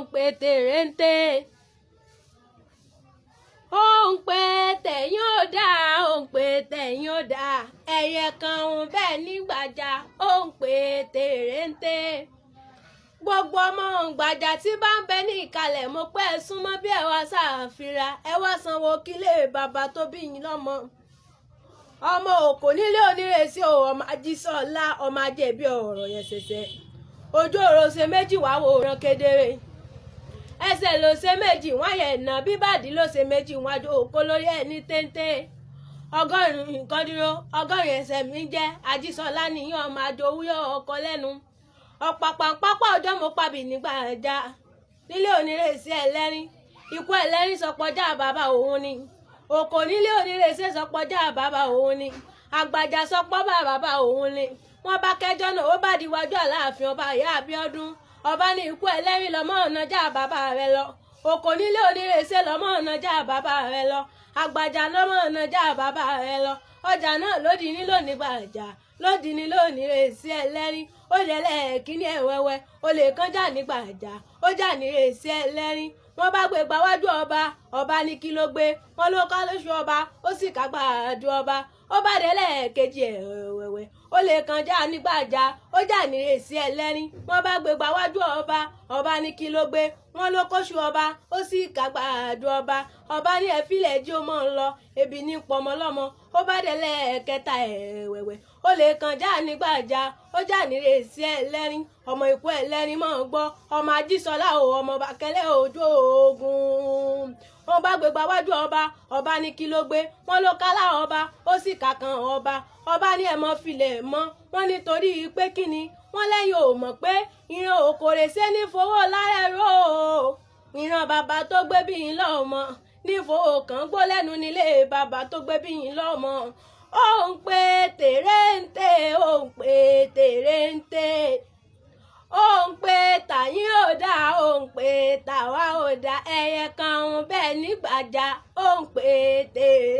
Ó ń pè tèrèǹtè, ó ń pè tẹ̀yìn ó dáa, ó ń pè tẹ̀yìn ó dáa, ẹyẹ kan ń bẹ nígbàjà, ó ń pè tèrèǹtè. Gbogbo ọmọ gbàjà tí bá ń bẹ ní ìkàlẹ̀, mo pẹ́ ẹ súnmọ́ bí ẹ wá ṣàfihàn, ẹ wá sanwó kílé bàbá tó bí yín lọ́mọ. Ọmọ òkò nílé onírèsí o, ọmọ ajísọ́lá, ọmọ ajẹ́bí ọ̀rọ̀ yẹn ṣẹṣẹ. Ojú ọ̀rọ̀ ṣe méjì wá wò rán kedere, ẹsẹ̀ ló ṣe méjì wọ́n yẹ̀ nà, bíbàdí ló ṣe méjì wọ́n àjò òkò lórí ẹ̀ ní téńté. 100 nǹkan dúró, 80 ẹsẹ̀ mi jẹ́ ajísọ́lá níyàn, ọmọ àjò wúyọ̀ ọkọ lẹ́nu. Ọ̀pàpàǹpápá ọjọ́ mo pabì nígbà ẹja nílé onírèsí ẹlẹ́rìn. Ikú ẹlẹ́rìn sọpọ́jà bàbá òun ni, òkò nílé onírèsí sọpọ́jà bàbá òun ni, àgbàjà sọpọ́ bàbá òun ni. Wọ́n bá kẹjọ́ náà, ó bá diwájú Aláàfin ọba ìyá Abíọ́dún. Ọba ní ikú ẹlẹ́rìn lọ́mọ ọ̀nà já bàbá rẹ lọ, òkò nílé onírèsí lọ́mọ ọ̀nà já bàbá rẹ lọ, àgbàjà lọ́mọ ọ̀nà já bàbá rẹ lọ. Ọjà náà lódì ní lónìí gbàjà, lódì ní lónìí rèsí ẹlẹ́rìn. Ó lẹ́lẹ́ kíní ẹ̀ wẹ́wẹ́, olè kan jà nígbàjà, ó jà ní rèsí ẹlẹ́rìn. Wọ́n bá gbé gbáwájú ọba, ọba ní kí ló gbé? Wọ́n ló ká lóṣù ọba, ó sì ká gbàdú ọba. Ó bá délẹ̀ kejì ẹ̀ wẹ̀wẹ̀, olè kan jà nígbàjà, ó jà ní rèsí ẹlẹ́rìn. Wọ́n bá gbé gbáwájú ọba, ọba ní kí ló gbé? Wọ́n ló kóṣù ọba, ó sì ká gbàdú ọba. Ọba ní ẹ̀fílẹ̀ jí ó mọ̀ ń lọ, ebi ní pọmọlọ́mọ. Ó bá délẹ̀ kẹta ẹ̀ wẹ̀wẹ̀, olè kan jà nígbàjà, ó jà ní rèsí ẹlẹ́rìn. Ọmọ ikú ẹlẹ́rìn mọ̀ ń gbọ́, ọmọ ajísọ́lá o, ọmọ bàkẹ́lẹ́ ojú ogun. Wọ́n bá gbé gbáwájú ọba, ọba ní kí ló gbé? Wọ́n ló kálá ọba, ó sì kàkàn ọba. Ọba ní ẹ̀ mọ́ filẹ̀ mọ́. Wọ́n nítorí pé kíni? Wọ́n lẹ́yìn ò mọ̀ pé ìran òkòrè ṣe ní fowó lára ẹ̀rọ o, ìran bàbá tó gbé bí yín lọ́mọ ní fowó kàn gbó lẹ́nu nílé bàbá tó gbé bí yín lọ́mọ. Ó ń pè tèrèǹtè, ó ń pè tèrèǹtè, ó ń pè tàyín ò dáa, ó ń pè tàwa ò dáa, ẹyẹ kan ń bẹ nígbàjà, ó ń pè tèrèǹtè.